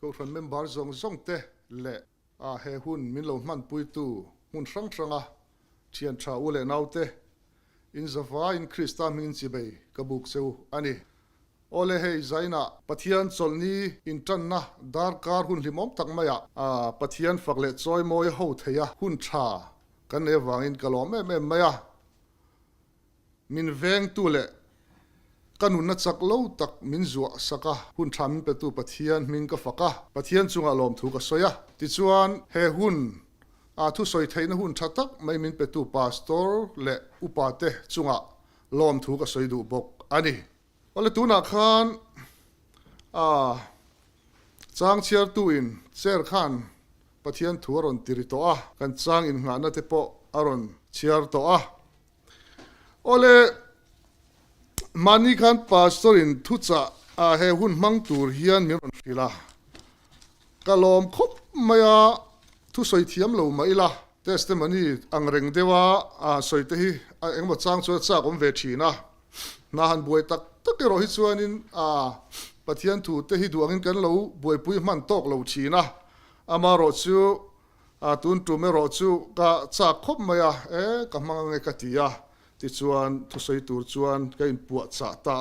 Kohhran member zawng zawng te leh a he hun min lo hmanpuitu hmun hrang hranga thian tha u leh naute in zavaiin Krista hmingin chibei ka buk cheu a ni. Awle hei zainah Pathian chawlhni intanna darkar hun hlimawm tak maiah Pathian fak leh chawimawi ho theia hun tha kan nei avangin ka lawm em em mai a. Min vengtu leh ka nunna chak lo tak min zuah sak a, hun tha min petu Pathian hming ka fak a, Pathian chungah lawmthu ka sawi a. Tichuan, he hun a thusawi theihna hun tha tak mai min petu Pastor leh upa te chungah lawmthu ka sawi duh bawk a ni. Awle tunah khan a chang chhiartu in chair khan Pathian thu a rawn ti ri tawh a, kan chang innghahna te pawh a rawn chhiar tawh a. Awle mahni khan Pastor in thuchah a he hun hmang tur hian min rawn hrilh a, ka lawm khawp mai a, thusawi thiam lo mah ila testimony ang reng deuha sawi te hi engemaw chang chuan a chak awm ve thin a. Hna han buai tak tak erawh hi chuanin Pathian thu te hi duh angin kan lo buaipui hman tawk lo thin a, amaherawh chu tun tum erawh chu ka chak khawp mai a, e ka hmang ange ka ti a, tichuan thusawi tur chuan ka inpuah chah ta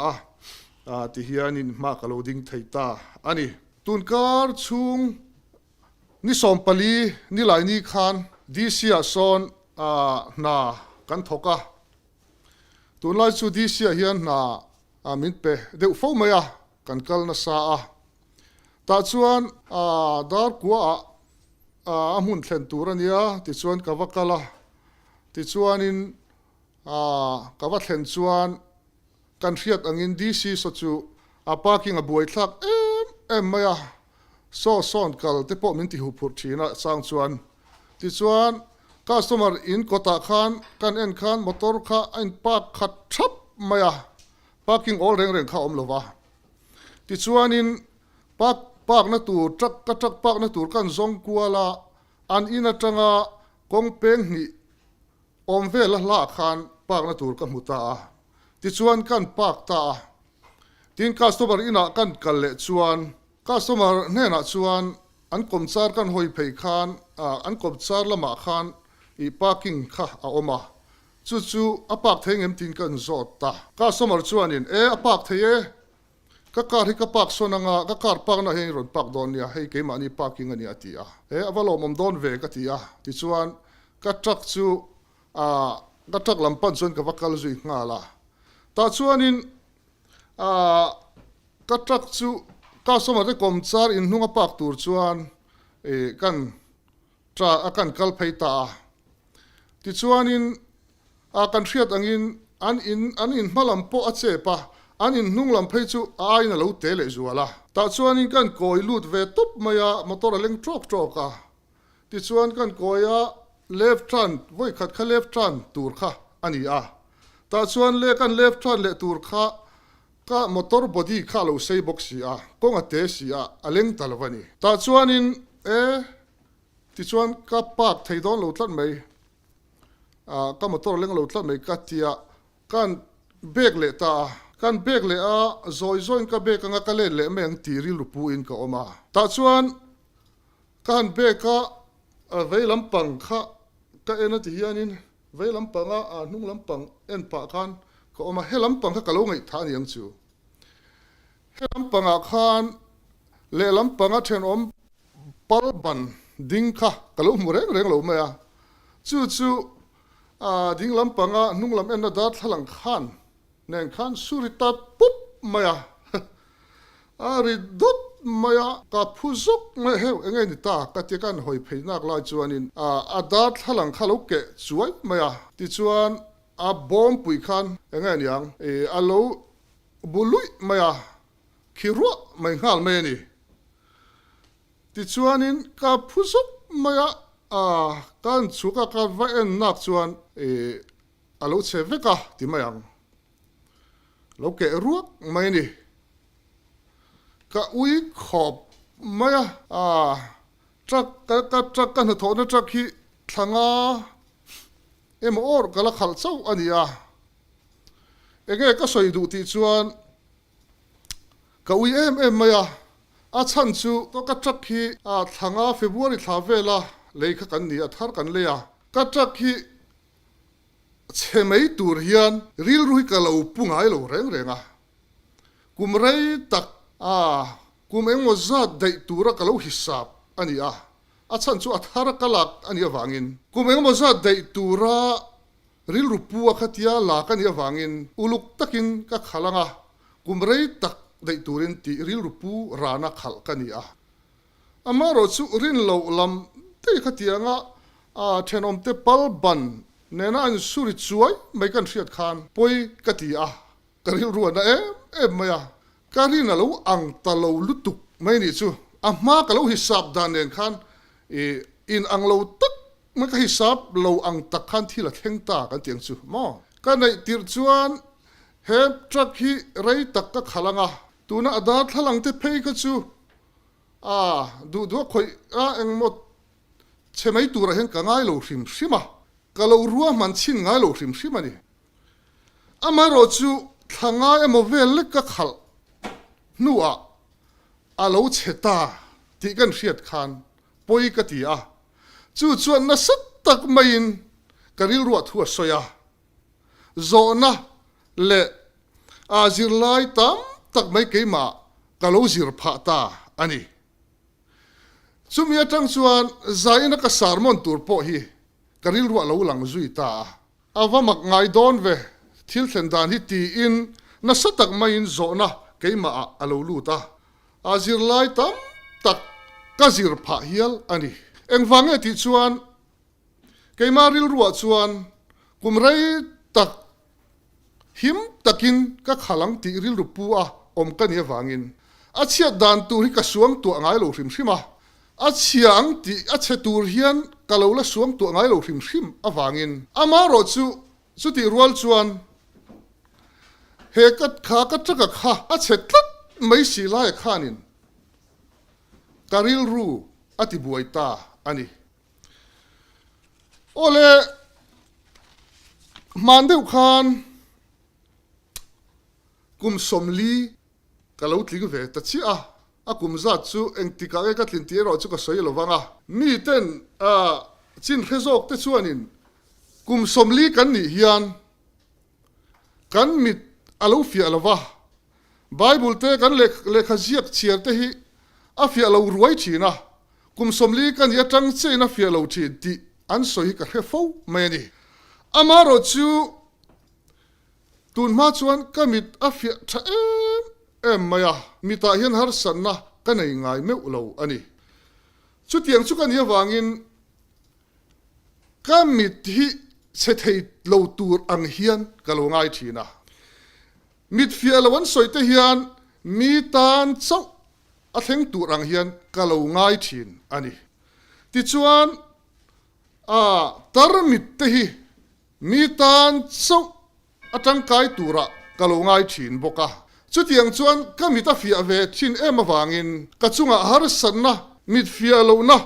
a, tihianin hma ka lo ding thei ta a ni. Tunkar chhung ni 14 Nilaini khan DC ah sawn hna kan thawk a, Tunlai chu DC ah hian hna min pe deuh fo mai a, kan kal nasa a. Tah chuan Darkua ah a hmun thlen tur a nia tichuan ka va kal a, tichuanin ka va thlen chuan Kan hriat angin DC saw chu a parking a buaithlak em em mai a, saw sawn kal te pawh min ti huh phurh thin a chang chuan. Tichuan customer in kawtah khan kan en khan motor kha a in park khat thap mai a, parking awl reng reng kha a awm lo va. Tichuanin park park na tur truck ka truck park na tur kan zawng kual a, an in atanga kawng peng hnih Awm vel a hlah khan park na tur ka hmu ta a, tichuan kan park ta a. Tin customer inah kan kal leh chuan customer hnenah chuan an kawmchar kan hawi phei khan an kawmchar lamah khan ih parking kha a awm a, chu chu a park thei ngem tiin kan zawt ta. Customer chuanin e a park thei e, Ka car hi ka park sawn anga, ka car park na hian i rawn park dawn nia, hei keimahni parking a nia a ti a. He a va lawmawm dawn ve ka ti a, tichuan ka truck chu ah ka truck lam pan chuan ka va kal zui nghal a. Tah chuanin ah ka truck chu customer te kawmchar inhnung a park tur chuan ih kan truck a kan kal phei ta a. Tichuanin A kan hriat angin an in an in hma lam pawh a chep a, an in hnung lam phei chu a aiin a lo te leh zual a. Tah chuanin kan kawi lut ve tawp mai a, motor a leng tawk tawk a. Tichuan kan kawi a left turn vawi khat kha left turn tur kha a ni a. Tah chuan le kan left turn leh tur kha ka motor body kha a lo sei bawk si a, kawng a te si a, a leng ta lo a ni. Tah chuanin e tichuan ka park thei dawn lo tlat mai. Ah ka motor leng lo tlat mai ka tia kan bag leh ta a, kan bag leh a zawi zawiin ka bag anga ka let leh mai ang tih rilru pu in ka awm a. Tah chuan ka han bag a vei lampang kha ka en a ti hianin vei lampanga a hnung lampang en pah khan ka awm a, he lampang kha ka lo ngaihthah a ni ang chu. He lampangah khan lehlam panga thenawm pal ban ding kha ka lo hmu reng reng lo mai a, chu chu ding lampanga hnung lam enna darthlalang khan nen khan su ri ta pup mai a, a ri dawt mai a, ka phu zawk mai a, heuh enge ni ta ka tia ka han hawi phei nak lai chuanin a darthlalang kha lo keh chuai mai a, tichuan a bawmpui khan enge niang a lo Bu luih mai a, khi ruah mai nghal mai a ni. Tichuanin ka phu zawk mai a, ka han chhuk a, ka va en nak chuan a lo chhe vek a ti mai ang. Lo keh ruak mai a ni. Ka ui khawp mai a, truck ka truck ka hnathawhna truck hi thla nga emaw awr ka la khalh chauh a ni a. Enge ka sawi duh tih chuan ka ui em em mai a, A chhan chu ka truck hi thla nga February thla vela lei kha kan ni a, thar kan lei a. Ka truck hi chhe mai tur hian rilru hi ka lo pu ngai lo reng reng a. Kum rei tak a kum engmaw zat daih tura ka lo hisap a ni a, a chhan chu a thar ka lak a nih avangin kum engmaw zat daih tura Rilru pu a khatia lak a nih avangin uluk takin ka khalh ang a, kum rei tak daih turin tih rilru pu rana khalh ka ni a. Amaherawh chu rin loh lam daih khatianga thenawmte pal ban nena an suri chuai mai kan hriat khan pawi ka ti a, ka rilru a na em em mai a, ka rin a lo ang ta lo lutuk mai nih chu a hma ka lo hisap dan nen khan in ang lo tak Mai ka hisap lo ang tak khan thil a thleng ta kan tih ang chu maw? Ka neih tirh chuan he truck hi rei tak ka khalh ang a, tuna a darthlalang te phei kha chu a duh duh a khawih a engmaw chhe mai turah hian ka ngai lo hrim hrim a, ka lo ruahman chhin ngai lo hrim hrim a ni. Amaherawh chu thla ngai emaw vel lek ka khalh hnuah a lo chhe ta tih kan hriat khan pawi ka ti a, chu chuan nasa tak maiin ka rilruah thu a sawi a, zawhna leh a zirlai tam tak mai keimah ka lo zir phah ta a ni. Chumi atang chuan zaina ka sermon tur pawh hi ka rilruah lo lang zui ta a. A va mak ngai dawn ve, thil thlen dan hi tiin nasa tak maiin zawhna keimah ah a lo lut a, a zirlai tam tak ka zir phah hial a ni. Engvang nge tih chuan keimah rilruah chuan kum rei tak him takin ka khal ang tih rilru pu a awm ka nih avangin a chhiat dan tur hi ka suangtuah ngai lo hrim hrim a. A chhia ang tih a chhe tur hian ka lo la suam tuah ngai lo hrim hrim avangin amaherawh chu chutih rual chuan he ka kha ka truck a kha a chhe tlat mai si laia khanin ka rilru a ti buai ta a ni. Awle hman deuh khan kum 40 Ka lo tling ve ta chiah a, a kum zat chu engtikah nge ka tlin tih erawh chu ka sawi lo vang a. Miten chin hre zawk te chuanin kum 40 kan nih hian kan mit a lo fiah lo va, Bible te kan lehkha ziak chhiar te hi a fiah lo ruai thin a, kum 40 ka nih atang chiahin a fiah lo thin tih an sawi hi ka hre fo mai a ni. Amaherawhchu Tun hma chuan ka mit a fiah tha em em mai a, mitah hian harsatna ka nei ngai meuh lo a ni. Chutiang chu ka nih avangin ka mit hi chhe thei lo tur ang hian ka lo ngai thin a. Mit fiah lo an sawi te hian mi tan chauh a thleng tur ang hian ka lo ngai thin a ni. Tichuan, a tarmit te hi Mi tan chauh a tangkai turah ka lo ngai thin bawk a. Chutiang chuan ka mit a fiah ve thin em avangin ka chungah harsatna, mit fiah lohna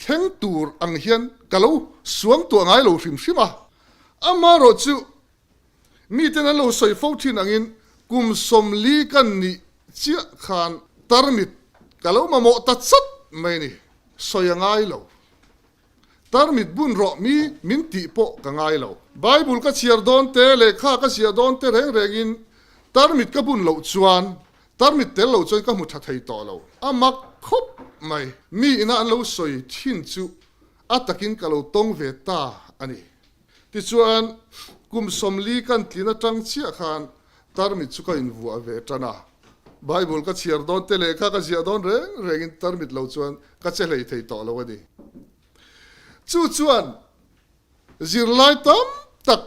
thleng tur ang hian ka lo suang tuah ngai lo hrim hrim a. Amaherawh chu miten an lo sawi fo thin angin kum 40 kan nih chiah khan tarmit ka lo mamawh ta chat mai a ni, sawi a ngai lo. Tarmit bun rawh mi min tih pawh ka ngai lo. Bible ka chhiar dawn te, lehkha ka ziah dawn te reng rengin tarmit ka bun loh chuan tarmit tel lo chuan ka hmu tha thei tawh lo. A mak khawp mai. Mi ina an lo sawi thin chu a takin ka lo tawng ve ta a ni. Tichuan, kum 40 kan tlin atang chiah khan tarmit chu ka invuah ve tan a. Bible ka chhiar dawn te lehkha ka ziah dawn reng rengin tarmit lo chuan ka che hlei thei tawh lo a ni. Chu chuan zirlai tam tak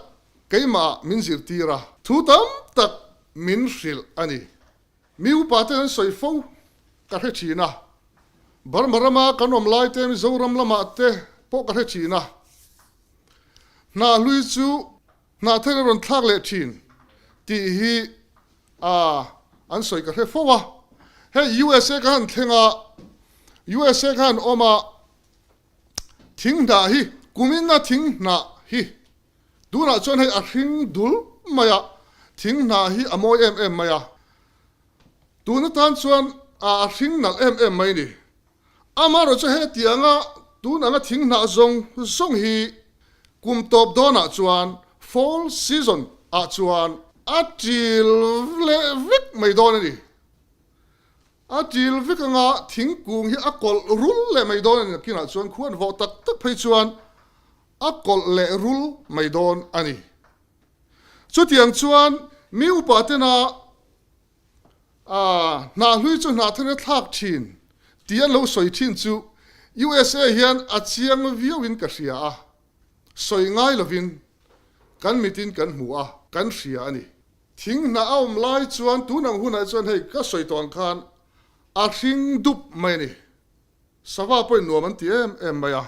keimah min zirtir a, thu tam tak min hrilh a ni. Mi upa ten an sawi fo ka hre thin a, Burma rama kan awm lai te Mizoram lamah te pawh ka hre thin a, hnah hlui chu hnah thar a rawn thlak leh thin tih hi an sawi ka hre fo a. Hei USA ka han thleng a, USA ka han awm a, thing hnah hi kumin a thing hnah hi Tunah chuan hei a hring dul mai a, thing hnah hi a mawi em em mai a. Tun atan chuan A hring nalh em em mai ni. Amaherawhchu hetianga tun anga thing hnah zawng zawng hi kum tawp dawnah chuan fall season ah chuan a til leh vek mai dawn a ni. A til vek anga thingkung hi a kawlh rul leh mai dawn a ni. Nakinah chuan khuan vawh tak tak phei chuan a kawlh leh rul mai dawn a ni. Chutiang chuan mi upa tena A, hnah hlui chu hnah thar a thlak thin tih an lo sawi thin chu USA hian a chiang viauin ka hria a, sawi ngai lovin kan mitin kan hmu a, kan hria a ni. Thing hnah a awm lai chuan tun ang hunah chuan hei ka sawi tawh ang khan a hring dup mai a ni. Sava pawhin nuam an ti em em mai a,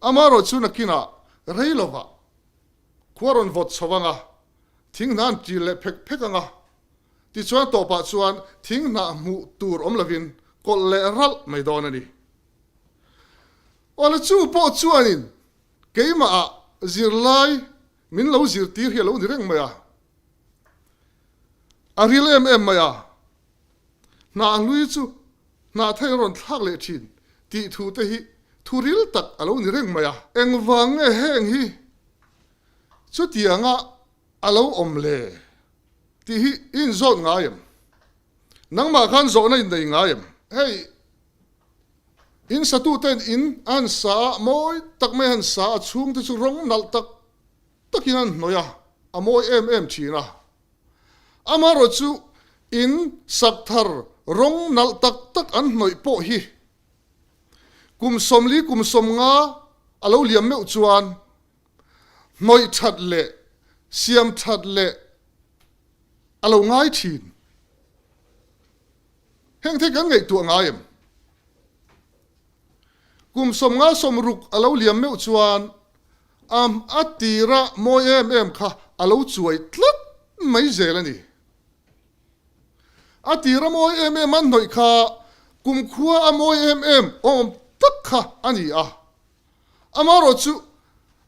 amaherawh chu nakinah rei lovah khua rawn vawt chho ang a, thing hnah an ṭil leh phek phek ang a, Tichuan tawpah chuan thing hnah hmuh tur awm lovin kawlh leh ralh mai dawn a ni. Awle chu pawh chuanin keimahah zirlai min lo zirtir hi a lo ni reng mai a, a ril em em mai a, hnah hlui chu hnah thei an rawn thlak leh thin tih thu te hi thu ril tak a lo ni reng mai a. Engvang nge heng hi chutianga a lo awm le? Tih hi i inzawt ngai em? Nangmah khan zawhna in nei ngai em? Hei, in satuten in a han sa a, mawi tak mai a han sa a, chhungte chu rawng nalh tak takin an hnawih a, a mawi em em thin a. Amaherawh chu in sak thar rawng nalh tak tak an hnawih pawh hi kum 40 kum 50 a lo liam meuh chuan hnawih that leh siam that leh a lo ngai thin. Heng thei kan ngaihtuah ngai em? Kum 50 60 a lo liam meuh chuan a a tira mawi em em kha a lo chuai tlat mai zel a ni. A tira mawi em em an hnawih kha kumkhua a mawi em em awm tak kha a ni a. Amaherawh chu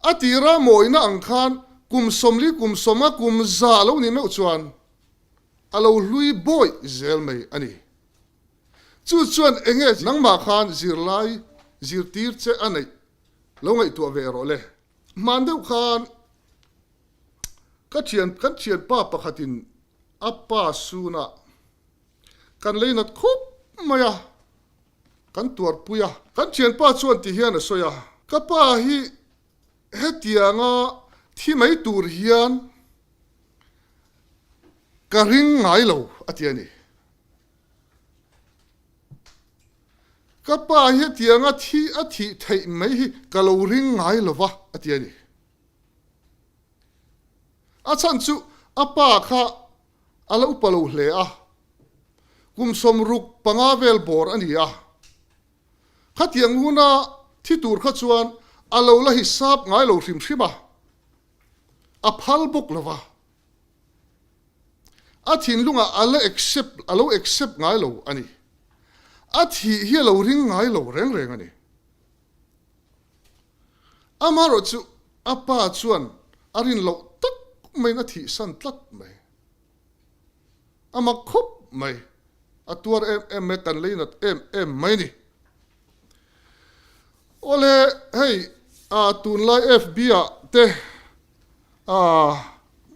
a tira mawina ang khan kum 40 kum 50 kum 100 a lo nih meuh chuan a lo hlui bawih zel mai a ni. Chu chuan enge nangmah khan zirlai zirtir che a neih lo ngaihtuah ve rawh le. Hman deuh khan ka thian kan thianpa pakhatin a pa sunah kan leinat khawp mai a. Kan tuarpui a. Kan thianpa chuan ti hian a sawi a, Ka pa hi hetianga thi mai tur hian ka ring ngai lo a ti a ni. Ka pa hi hetianga thi a thih theih mai hi ka lo ring ngai lo va a ti a ni. A chhan chu a pa kha A lo upa lo hle a, kum 65 vel bawr a ni a. Khatiang huna thi tur kha chuan a lo la hisap ngai lo hrim hrim a, a phal bawk lo va. A thinlungah a la accept, a lo accept ngai lo a ni. A thih hi a lo ring ngai lo reng reng a ni. Amaherawh chu a pa chuan a rin loh tak maiin a thihsan tlat mai. A mak khawp mai. A tuar em em mai, kan leinat em em mai ni. Awle hei tunlai FB ah te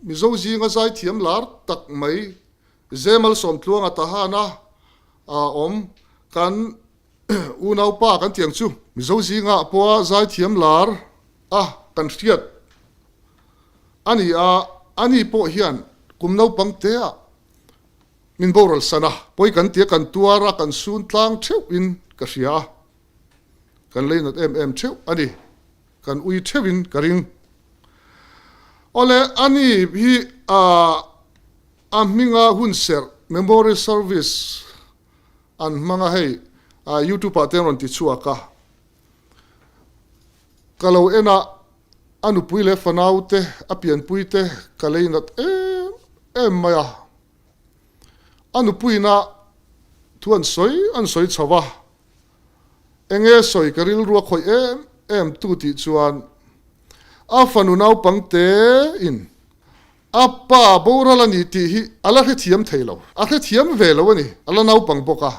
Mizo zinga zaithiam lar tak mai Zemal Sawmtluanga Tahana awm kan Unaupa kan tih ang chu Mizo zingah pawha zaithiam lar a kan hriat a ni a, ani pawh hian kum naupang teah min boral san a, pawi kan tia kan tuar a, kan sun tlang theuhin ka hria a, kan leinat em em theuh a ni, kan ui theuhin ka ring. Awle, ani hi a hminga hunserh Memorial Service An hmang a hei youtube ah te an rawn ti chhuak a, ka lo en a, a nupui leh fanau te a pianpui te ka lei nat em em mai a, a nupuina thu an sawi an sawi chho a, enge sawi ka rilru a khawih em em tu tih chuan a fanu naupang te in A pa boral a ni tih hi a la hrethiam thei lo. A hrethiam ve lo a ni. A la naupang bawk a.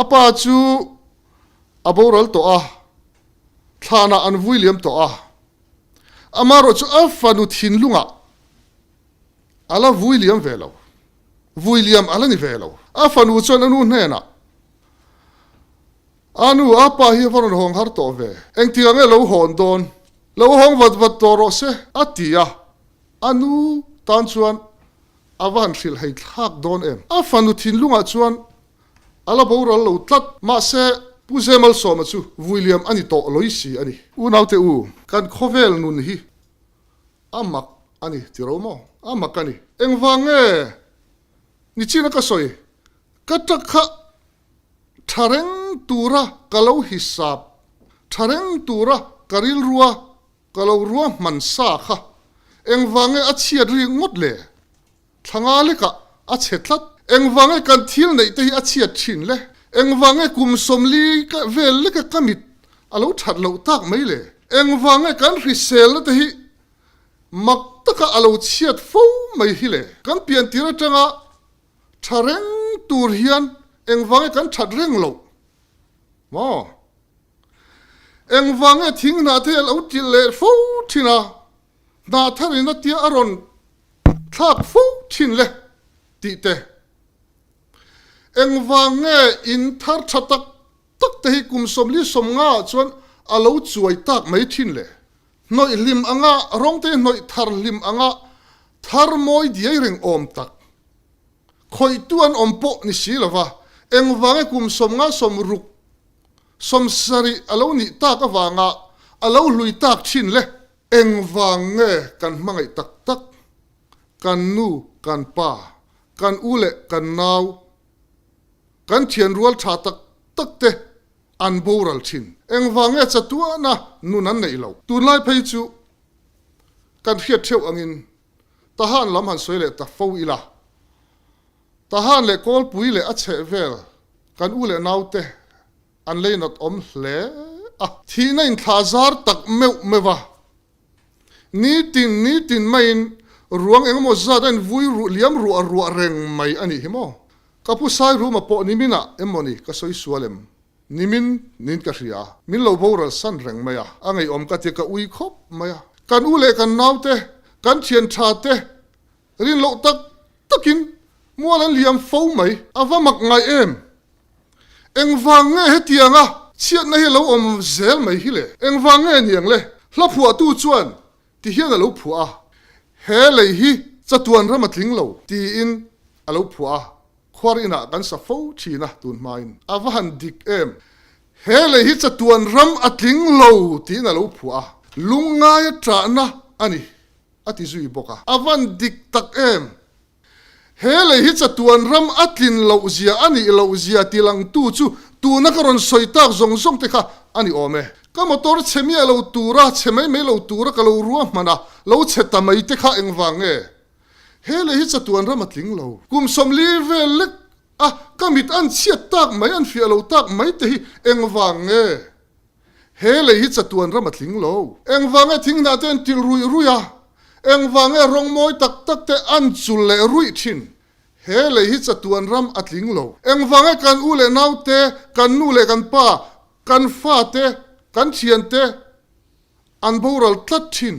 A pa chu a boral tawh a, thlanah an vui liam tawh a. Amaherawh chu a fanu thinlungah a la vui liam ve lo, vui liam a la ni ve lo. A fanu chuan a nu hnenah, A nu, a pa hi a va rawn hawng har tawh ve. Engtikah nge lo hawn dawn? Lo hawng vat vat tawh rawh se, a ti a. A nu tan chuan a va han hrilh hei thlak dawn em? A fanu thinlungah chuan a la boral lo tlat. Mahse, Pu Zemalsawma chu vuiliam a ni tawh lawih si a ni. Unaute u, kan khawvel nun hi a mak a ni ti ro maw? A mak a ni. Engvang nge nichina ka sawi ka tak kha tha reng tura ka lo hisap, tha reng tura ka rilrua Ka lo ruahman sa kha engvange a chhiat rik ngawt le? Thla nga lekah a chhe tlat. Engvange kan thil neih te hi a chhiat thin le? Engvange kum sawmli vel leka ka mit a lo that loh tak mai le? Engvange kan hriselna te hi mak taka a lo chhiat fo mai hi le? Kan piantir atanga tha reng tur hian engvange kan that reng loh maw? Engvang nge thing hnah te a lo tilh leh fo thin a, hnah thar in a tia a rawn thlak fo thin le tih te. Engvang nge in thar tha tak tak te hi kum 45 ah chuan a lo chuai tak mai thin le. Hnawih hlim anga rawng te hnawih thar hlim anga thar mawi diai reng awm tak. Khawihtu an awm pawh ni si lova, engvang nge kum 50 60 70 a lo nih tak avanga a lo hlui tak thin le? Engvang nge kan hmangaih tak tak, kan nu, kan pa, kan u leh kan nau, kan thian rual tha tak tak te an boral thin? Engvang nge chatuana nun an neih loh? Tunlai phei chu kan hriat theuh angin Tahan lam han sawi leh ta fo ila. Tahan leh Kawlpui leh a chheh vel kan u leh naute an leinat awm hle a. Thihna inthlah zar tak meuh meuh a. Nitin nitin maiin ruang engemaw zat a invui ruh liam ruah ruah reng mai a nih hi maw? Ka pu Sairuma pawh niminah em maw ni ka sawi sual em? Nimin niin ka hria a, min lo boral san reng mai a, a ngeiawm ka tia ka ui khawp mai a. Kan u leh kan naute, kan thian tha te rin loh tak takin mual an liam fo mai. A va mak ngai em? Engvang nge hetianga chhiatna hi lo awm zel mai hi le? Engvang nge niang le? Hla phuahtu chuan ti hian a lo phuah a, He lei hi chatuan ram a tling lo tiin a lo phuah a. Khuar inah kan sa fo thin a tun hmain. A va han dik em? He lei hi chatuan ram a tling lo tiin a lo phuah a, lungngaia ṭahna a ni a ti zui bawk a. A van dik tak em? He lei hi chatuan ram a tlin loh zia a nih loh zia ti langtu chu tuna ka rawn sawi tak zawng zawng te kha a ni awm e. Ka motor chhe miah lo tura, chhe mai mai lo tura ka lo ruahman a, lo chhe ta mai te kha engvang nge? He lei hi chatuan ram a tling lo. Kum 40 vel lek a ka mit an chhiat tak mai, an fiah lo tak mai te hi engvang nge? He lei hi chatuan ram a tling lo. Engvang nge thing hnah te an tilh ruih ruih a? Engvang nge rawng mawi tak tak te an chul leh ruih thin? He lei hi chatuan ram a tling lo. Engvang nge kan u leh nau te, kan nu leh kan pa, kan fa te, kan thian te an boral tlat thin?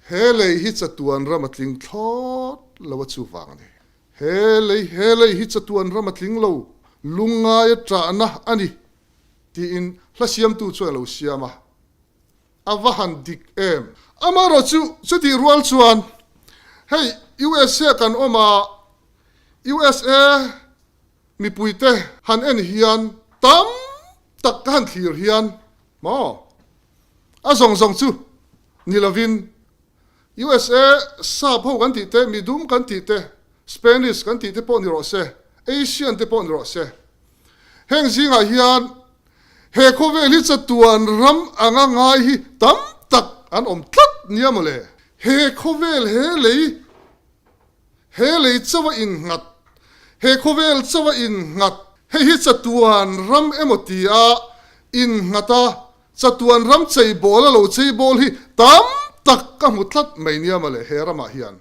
He lei hi chatuan ram a tling thlawt lo a chuvang a ni. He lei he lei hi chatuan ram a tling lo, lungngaia ṭahna a ni, tiin hla siamtu chuan a lo siam a. A va han dik em! Amaherawhchu chutih rual chuan hei USA kan awm a, USA mipuite han en hian tam tak ka han thlir hian maw a zawng zawng chu ni lovin USA sap ho kan tih te, midum kan tih te, Spanish kan tih te pawh ni rawh se, Asian te pawh ni rawh se. Heng zingah hian he khawvel hi chatuan ram anga ngai hi tam tak an awm tlat nia mawle. He khawvel he lei He lei chauh a innghat, he khawvel chauh a innghat, hei hi chatuan ram emaw tia innghat a, chatuan ram cheibawl a lo cheibawl hi tam tak ka hmu tlat mai nia mawle he ramah hian.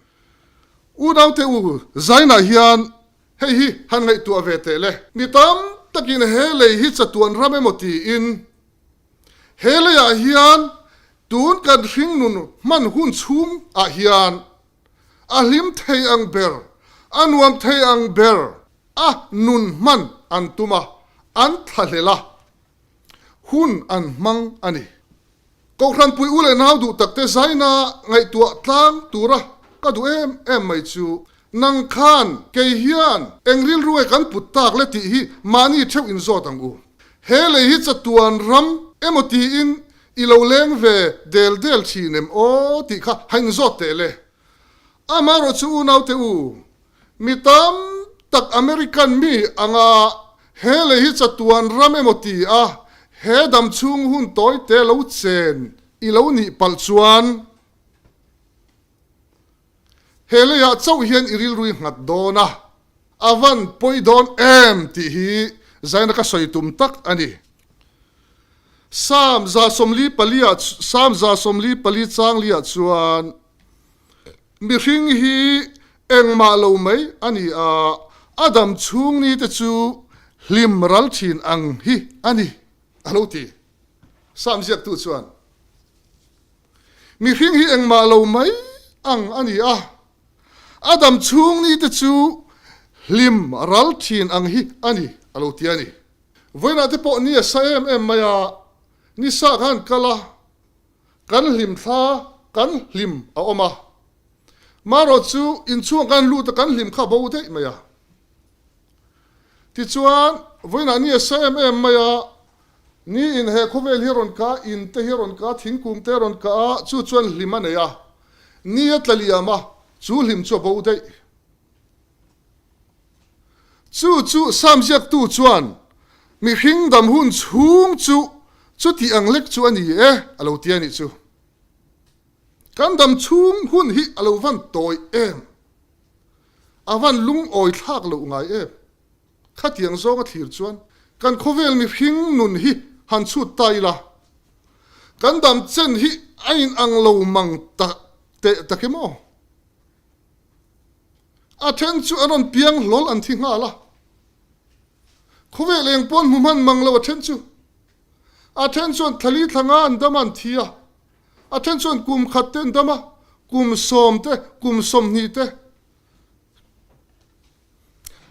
Unaute u, Zainah hian hei hi han ngaihtuah ve teh le. Mi tam takin he lei hi chatuan ram emaw tiin he leiah hian tun kan hringnun hman hun chhung ah hian a hlim thei ang ber, a nuam thei ang ber a nun hman an tum a, an thlahlel a, hun an hmang a ni. Kohhranpui u leh nau duh takte zaina ngaihtuah tlang tura ka duh em em mai chu nang khan kei hian eng rilru nge kan put tak le tih hi mahni theuh inzawt ang u. He lei hi chatuan ram emaw tiin i lo leng ve del del thin em aw tih kha ha inzawt teh le. Amaherawhchu unaute u, Mi tam tak American mi anga he lei hi chatuan ram emaw ti a, he dam chhung hun tawi te lo chen i lo nih palh chuan he leiah chauh hian i rilru i nghat dawn a, a van pawi dawn em tih hi zaina ka sawi tum tak a ni. Psalm 144 Psalm 144 chang liah chuan. Mihring hi engmah lo mai a ni a, a dam chhung ni te chu hlim ral thin ang hi a ni, a lo ti. Sam ziaktu chuan, Mihring hi engmah lo mai ang a ni a, a dam chhung ni te chu hlim ral thin ang hi a ni, a lo ti a ni. Vawiinah te pawh ni a sa em em mai a, ni sa khan kal a, Kan hlim thla kan hlim a awm a, marawh chu inchhung kan lut a kan hlim kha bo daih mai a. Tichuan, vawiinah ni a sa em em mai a, ni in he khawvel hi a rawn kah a, in te hi a rawn kah a, thingkung te a rawn kah a, chu chuan hlim a nei a, ni a tla liam a, chu hlim chu a bo daih. Chu chu Sam ziaktu chuan, Mihring dam hun chhung chu chuti ang lek chu a ni e, a lo ti a nih chu. Kan dam chhung hun hi a lo van tawi em? A van lungawi thlak loh ngai em? Khatiang zawng a thlir chuan kan khawvel mihring nun hi han chhut ta ila, kan dam chen hi a inang lo mang ta teh tak em aw? A then chu an rawn piang hlawl an thi nghal a, khawvel eng pawn hmu hman mang lo a then chu. A then chuan thlali thla nga an dam a an thi a, a then chuan kum khat te an dam a, kum sawm te, kum 20 te.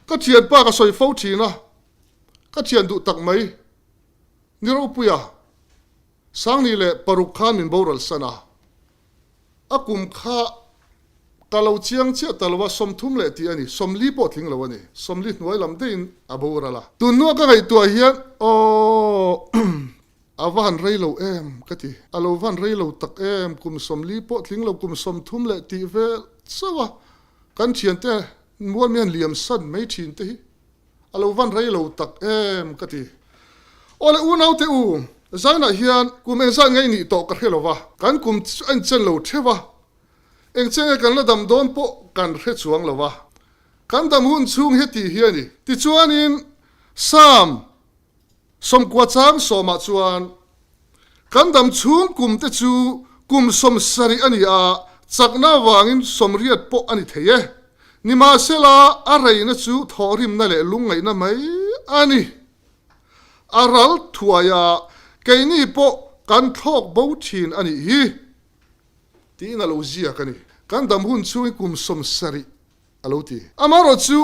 Ka thianpa ka sawi fo thin a, ka thian duh tak mai ni ropuia Sangni leh paruk khan min boral san a. A kum kha ka lo chiang chiah ta lo a, 30 leh tih a ni, 40 pawh tling lo a ni, 40 hnuai lam deihin a boral a. Tun hnua ka ngaihtuah hian aw a va han rei lo em ka ti, a lo va han rei lo tak em, kum 40 pawh tling lo, kum 30 leh tih vel chauh a, kan thiante mual mi han liam san mai thin te hi. A lo van rei lo tak em ka ti. Aw le unaute u, zainah hian kum engzat nge i nih tawh ka hre lo va, kan kum chu a inchen lo theuh a, engchen nge kan la dam dawn pawh kan hre chuang lo va, kan dam hun chhung hi tih hi a ni. Tichuanin Psalm 90 chang sawmah chuan, Kan dam chhung kum te chu kum 70 a ni a, chakna avangin 80 pawh a ni thei e. Nimahsela, a reina chu thawhrimna leh lungngaihna mai a ni. A ral thuai a, keini pawh kan thlawk bo thin a nih hi. Tiin a lo ziak a ni. Kan dam hun chhungin kum 70 a lo ti. Amaherawh chu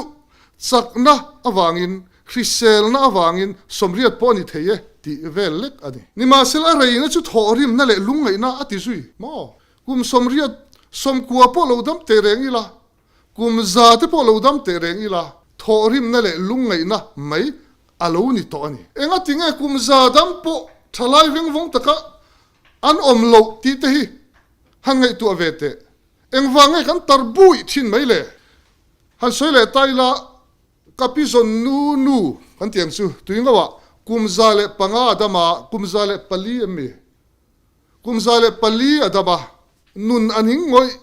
chakna avangin, hriselna avangin 80 pawh a ni thei e tih vel lek a ni. Nimahsela a reina chu thawhrimna leh lungngaihna a ti zui maw? Kum 80, 90 pawh lo dam teh reng ila, kum 100 te pawh lo dam teh reng ila, thawhrimna leh lungngaihna mai a lo ni tawh a ni. Engati nge kum 100 dam pawh thalai vengvawng taka an awm loh tih te hi han ngaihtuah ve teh. Engvang nge kan tar buih thin mai le? Han sawi leh ta ila, ka pi zawn nu nu kan tih ang chu, tui ngauh kum 105 a dam a, kum 104 em mi? Kum 104 a dam a, nun a ning ngawih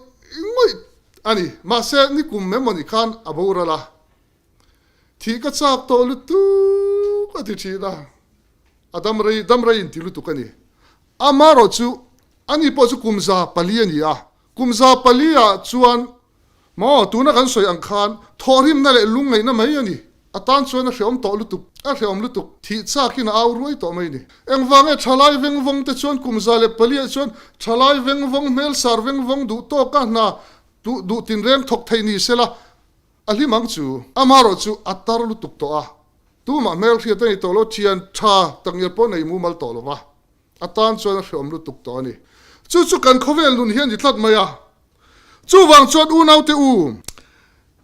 ngawih a ni. Mahse, ni kum emaw ni khan a boral a, thih ka chak tawh lutuk a ti thin a, a dam rei dam rei inti lutuk a ni. Amaherawh chu ani pawh chu kum 400 a ni a, kum 400 ah chuan maw tuna kan sawi ang khan thawhrimna leh lungngaihna mai a ni. A tan chuan a hreawm tawh lutuk, a hreawm lutuk, thih chakin a au ruai tawh mai ni. Engvang e thalai vengvawng te chuan kum 104 ah chuan thalai vengvawng hmel sar vengvawng duh tawka hna duh duh tinreng thawk thei ni sela a hlim ang chu. Amaherawh chu a tar lutuk tawh a, tumah hmel hriat a ni tawh lo, thian tha takngial pawh nei mumal tawh lo va. A tan chuan a hreawm lutuk tawh a ni. Chu chu kan khawvel nun hi a ni tlat mai a. Chuvang chuan unaute u,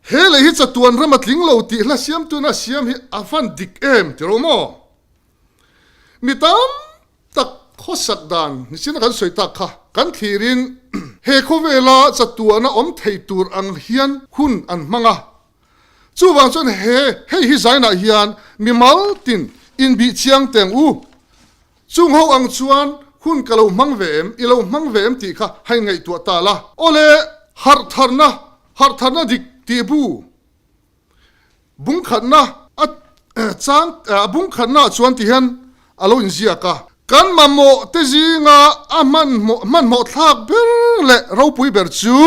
he lei hi chatuan ram a tling lo tih hla siamtuna siam hi a van dik em ti rawh maw? Mi tam tak khawsak dan nichin a kan sawi tak kha kan thlirin he khawvela chatuana awm thei tur ang hian hun an hmang a. Chuvang chuan he hei hi zainah hian mimal tin inbih chiang teng u. Chung ho ang chuan hun ka lo hmang ve em, i lo hmang ve em tih kha hain ngaihtuah ta la. Awle, harh tharna, harh tharna dik tih bu bungkhatna a chang, a bungkhatna ah chuan ti hian a lo inziak a. Kan mamawh te zinga a hmanhmawh, hmanhmawh thlak ber leh ropui ber chu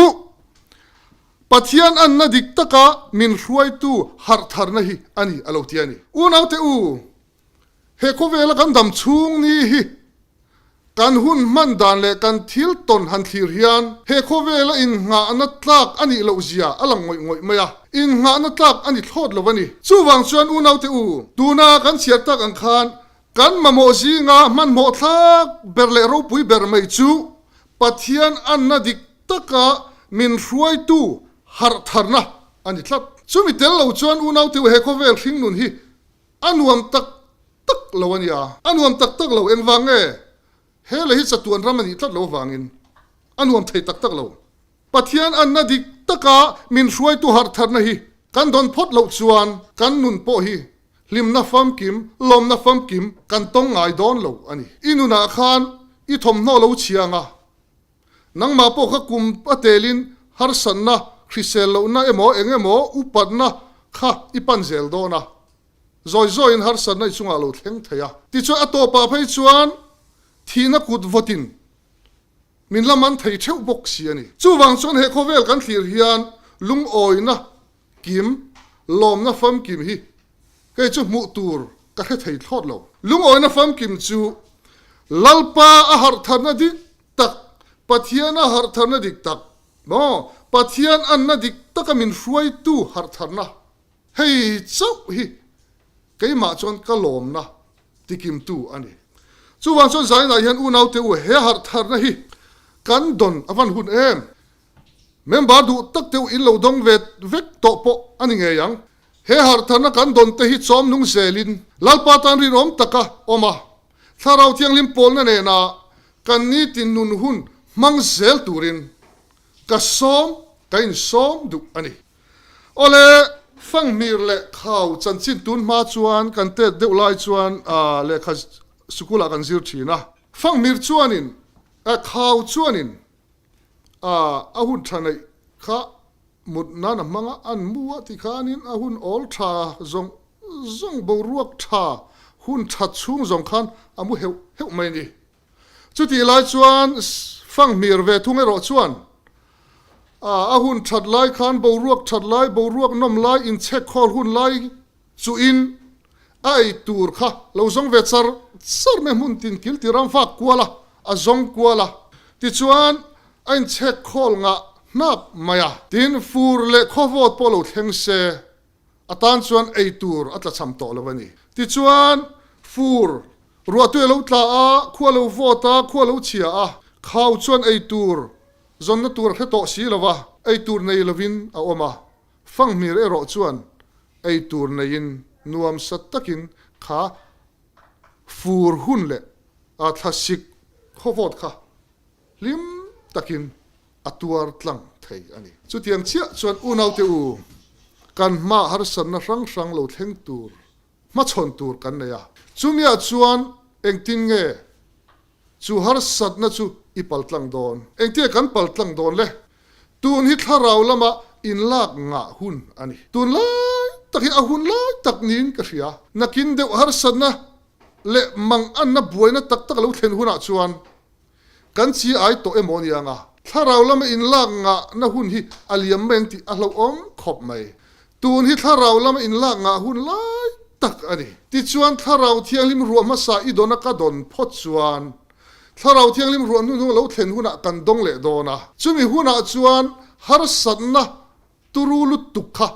Pathian anna dik taka min hruaitu harh tharna hi a ni a lo ti a ni. Unaute u, He khawvela kan dam chhung ni hi kan hun hman dan leh kan thil tawn han thlir hian he khawvela innghahna tlak a nih loh zia a lang ngawih ngawih mai a, innghahna tlak a ni thlawt lo a ni. Chuvang chuan unaute u, tuna kan chhiar tak ang khan kan mamawh zinga hmanhmawh thlak ber leh ropui ber mai chu Pathian anna dik taka min hruaitu harh tharna a ni tlat. Chumi tel lo chuan unaute u he khawvel hringnun hi A nuam tak tak lo a nia. A nuam tak tak lo engvang nge? He lei hi chatuan ram a nih tlat lo avangin a nuam thei tak tak lo. Pathian anna dik taka min hruaitu harh tharna hi kan dawn phawt loh chuan kan nun pawh hi hlimna famkim, lawmna famkim kan tawng ngai dawn lo a ni. I nunah khan i thawmhnaw lo chhiang a, Nangmah pawh kha kum a telin harsatna, hrisel lohna emaw eng emaw upatna kha i pan zel dawn a. Zawi zawiin harsatna i chungah lo thleng thei a. Tichuan a tawpah phei chuan thihna kut vawtin min la man thei theuh bawk si a ni. Chuvang chuan he khawvel kan thlir hian lungawina kim, lawmna famkim hi kei chu hmuh tur ka hre thei thlawt lo. Lungawina famkim chu Lalpa a harhtharna dik tak, Pathian a harhtharna dik tak maw? Pathian anna dik taka min hruaitu harhtharna hei chauh hi keimah chuan ka lawmna tikimtu a ni. Chuvang chuan zainah hian unaute u he harhtharna hi kan dawn a van hun em? Member duh tak deuh in lo dawng ve vek tawh pawh a ni ngei ang. He harhtharna kan dawn te hi chawm nung zelin Lalpa tan rinawm taka awm a, Thlarau Thianghlim pawlna nena kan nitin nun hun hmang zel turin ka sawm, ka insawm duh a ni. Awle, Fanghmir leh Khau chanchin tun hma chuan kan tet deuh lai chuan lehkha sikulah kan zir thin a. Fanghmir chuanin, Khau chuanin A hun tha neih kha mut nan a hmang a, an mu a ti khanin a hun awl tha zawng zawng boruak tha hun tha chhung zawng khan a mu heuh heuh mai a ni. Chutih lai chuan Fanghmir ve thung erawh chuan a hun that lai khan boruak that lai, boruak nawm lai, inchhek khawl hun lai Chuin a ei tur kha lo zawng ve char char mai hmun tin kil ti ram fak kual a, a zawng kual a. Tichuan a inchhek khawl ngah hnap mai a. Tin, fur leh khawvawt pawh lo thleng se, a tan chuan ei tur a tlachham tawh lo a ni. Tichuan, fur ruahtui a lo tla a, khua lo vawt a, khua lo chhia a, khau chuan ei tur zawnna tur a hre tawh si lo va, ei tur nei lovin a awm a. Fanghmir erawh chuan ei tur neiin nuamsa takin kha fur hun leh a thlasik khawvawt kha hlim takin a tuar tlang thei a ni. Chutiang chiah chuan unaute u, kan hma harsatna hrang hrang lo thleng tur, hmachhawn tur kan nei a. Chumiah chuan engtin nge Chu harsatna chu i paltlang dawn. Engtia kan paltlang dawn le? Tun hi thlarau lama inlak ngah hun a ni. Tun lai tak hi a hun lai tak niin ka hria. Nakin deuh harsatna leh manganna buaina tak tak lo thlen hunah chuan kan chi ai tawh emaw ni anga thlarau lama inlak ngahna hun hi a liam mai ang tih a hlauhawm khawp mai. Tun hi thlarau lama inlak ngah hun lai tak a ni. Tichuan, Thlarau Thianghlim ruah hmasa i dawn a ka dawn phawt chuan, Thlarau Thianghlim ruah hnuhnung lo thlen hunah kan dawng leh dawn a. Chumi hunah chuan harsatna turu lutuk kha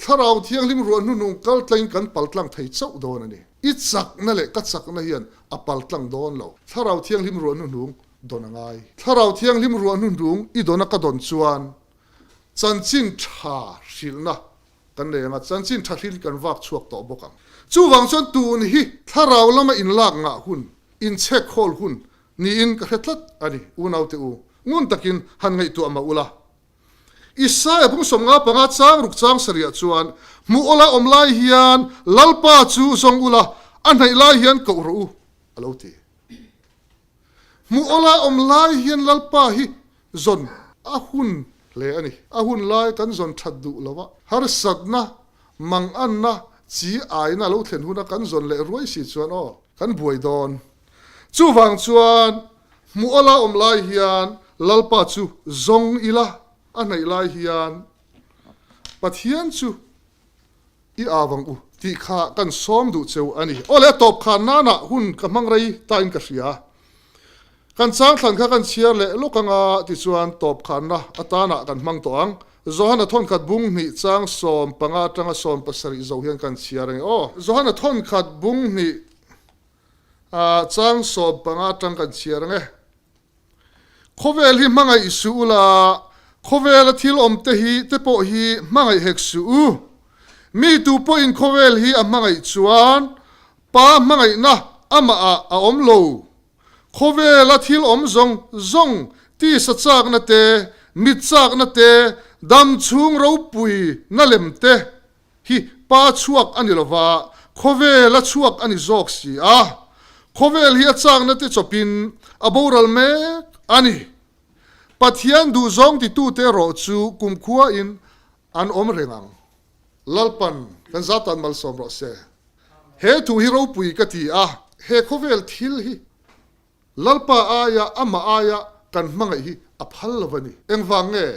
Thlarau Thianghlim ruah hnuhnung kal tlangin kan pal tlang thei chauh dawn a ni. I chakna leh ka chakna hian a pal tlang dawn lo. Thlarau Thianghlim ruah hnuhnung dawn a ngai. Thlarau Thianghlim ruah hnuhnung i dawn a ka dawn chuan chanchin tha hrilhna kan nei ang a, chanchin tha hril kan vak chhuak tawh bawk ang. Chuvang chuan tun hi thlarau lama inlak ngah hun, inchhek khawl hun niin ka hre tlat a ni. Unaute u, ngun takin han ngaihtuah mah ula. Isaia bung 55 chang ruk chang sarihah chuan, Hmuh awla awm lai hian Lalpa chu zawng ula, a hnaih lai hian koh rawh u, a lo ti. Hmuh awla awm lai hian Lalpa hi zawn a hun hle a ni. A hun lai kan zawn that duh lo a, harsatna, manganna, chi aina a lo thlen huna kan zawn leh ruai si chuan aw, kan buai dawn. Chuvang chuan hmuh awla awm lai hian Lalpa chu zawng ila, a hnaih lai hian Pathian chu i au ang u tih kha kan sawm duh cheu a ni. Aw le a tawp khan nanah hun ka hmang rei tain ka hria. Kan changthlan kha kan chhiar leh lawk anga tichuan tawp khanna atanah kan hmang tawh ang. Johana thawnkhat bung hnih chang 15 atanga 17 zo hian kan chhiar ange aw. Johana thawnkhat bung hnih chang 15 atang kan chhiar ange. Khawvel hi hmangaih suh u la, khawvela thil awm te hi te pawh hi hmangaih hek suh u. Mi tu pawhin khawvel hi a hmangaih chuan Pa hmangaihna amah ah a awm lo. Khawvela thil awm zawng zawng tisa chakna te, mit chakna te, dam chhung ropui na lem te hi Pa chhuak a ni lova, khawvela chhuak a ni zawk si a. Khawvel hi a chakna te chawpin a boral mek a ni. Pathian duhzawng titute erawh chu kumkhuain an awm reng ang. Lalpan kan zatan malsawm rawh se. He thu hi ropui ka ti a, he khawvel thil hi Lalpa aia amah aia kan hmangaih hi a phal lo a ni. Engvang nge?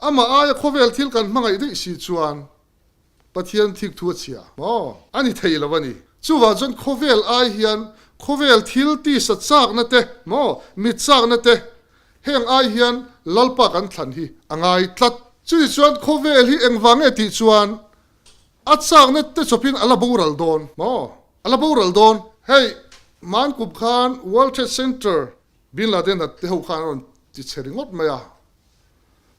Amah aia khawvel thil kan hmangaih daih si chuan Pathian thikthu a chhia maw? A ni thei lo a ni. Chuvang chuan khawvel ai hian khawvel thil tisa chakna te maw, mit chakna te heng ai hian Lalpa kan thlan hi a ngai tlat. Chutichuan khawvel hi engvang nge tih chuan A chakna te chawpin a la boral dawn maw? A la boral dawn. Hei, Mankup khan World Trade Center Bin Laden a te ho khan a rawn ti chhe ringawt mai a.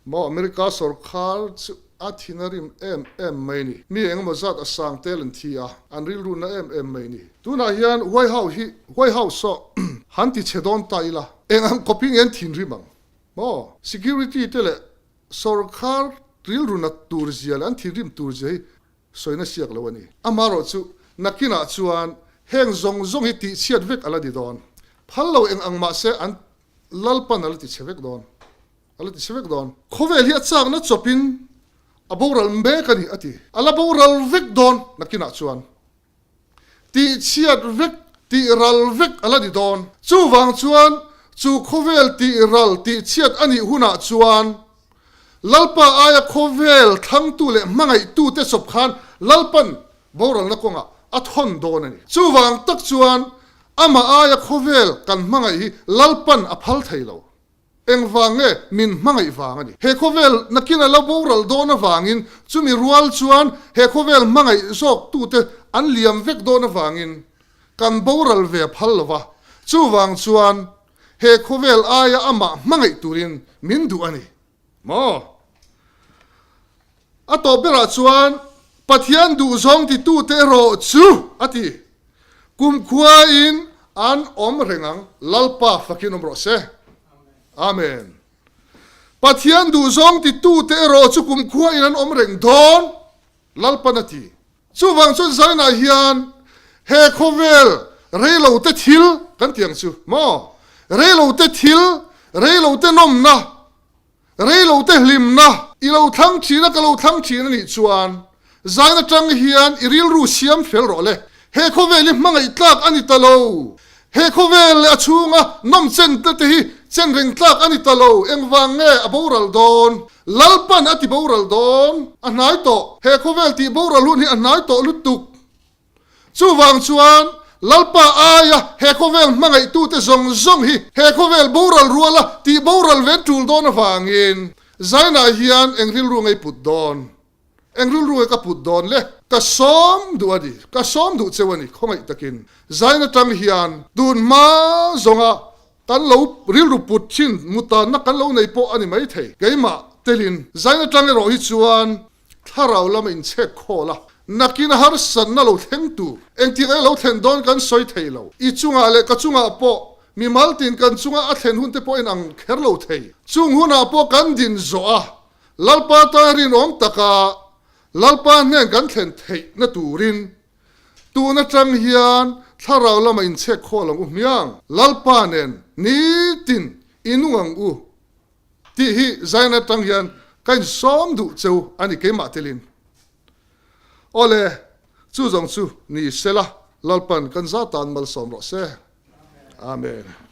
Maw America sawrkhar chu a thin a rim em em mai ni. Mi engemaw zat a sang tel an thi a, an rilrunna em em mai ni. Tunah hian White House hi, White House saw han ti chhe dawn ta ila, eng ang kawpin nge an thinrim ang maw? Security te leh Sawrkhar rilru nat tur zia leh an thinrim tur zia hi sawina siak lo a ni. Amaherawhchu, nakinah chuan heng zawng zawng hi tihchhiat vek a la ni dawn. Phal lo eng ang mah se an Lalpan a la tichhe vek dawn. A la tichhe vek dawn. Khawvel hi a chakna chawpin a boral mek a ni, a ti. A la boral vek dawn nakinah chuan. Tihchhiat vek, tih ral vek a la ni dawn. Chuvang chuan chu khawvel tih ral, tihchhiat a nih hunah chuan Lalpa aia khawvel thlangtu leh hmangaihtute chawp khan Lalpan boralna kawngah a thawn dawn a ni. Chuvang tak chuan amah aia khawvel kan hmangaih hi Lalpan a phal thei lo. Engvang nge min hmangaih vang a ni. He khawvel nakin a lo boral dawn avangin chumi rual chuan he khawvel hmangaih zawktute an liam vek dawn avangin kan boral ve a phal lo va, chuvang chuan he khawvel aia amah hmangaih turin min duh a ni maw? A tawp berah chuan Pathian duhzawng titute erawh chu, a ti, kumkhuain an awm reng ang, Lalpa fakin awm rawh se. Amen. Pathian duhzawng titute erawh chu kumkhuain an awm reng dawn, Lalpan a ti. Chuvang chuan Zainah hian he khawvel reilote thil kan ti ang chu maw? Reilote thil, reilote nawmna, Reilote hlimna i lo thlang thin a, ka lo thlang thin a nih chuan zain atang hian i rilru siam fel rawh le. He khawvel hi hmangaih tlak a ni ta lo. He khawvel leh a chhunga nawmchen te te hi Chen reng tlak a ni ta lo, engvang nge a boral dawn? Lalpan a ti boral dawn, a hnai tawh. He khawvel tih boral hun hi a hnai tawh lutuk. Chuvang chuan Lalpa aia he khawvel hmangaihtute zawng zawng hi he khawvel boral ruala tih boral ve tul dawn avangin Zainah hian eng rilru ngei put dawn? Eng rilru nge ka put dawn le? Ka sawm duh a ni, ka sawm duh cheu a ni khawngaih takin. Zain atang hian tun hma zawnga kan lo rilru put thin mutanna kan lo nei pawh a ni maithei. Keimah telin Zain atang erawh hi chuan Thlarau lama inchhek khawl a, nakin a harsatna lo thleng tur, engtik a lo thlen dawn kan sawi thei lo. I chungah leh ka chungah pawh, mimal tin kan chunga a thlen hun te pawh in ang kher lo thei. Chung hunah pawh kan din zawh a, Lalpa tan rinawm taka Lalpa hnen kan thlen theihna turin tun atang hian thlarau lama inchhek khawl ang u hmiang. Lalpa nen nitin i nung ang u. Tih hi Zion atang hian ka insawm duh cheu a ni keimah telin. Awle, chu zawng chu ni sela Lalpan kan za tan malsawm rawh se. Amen.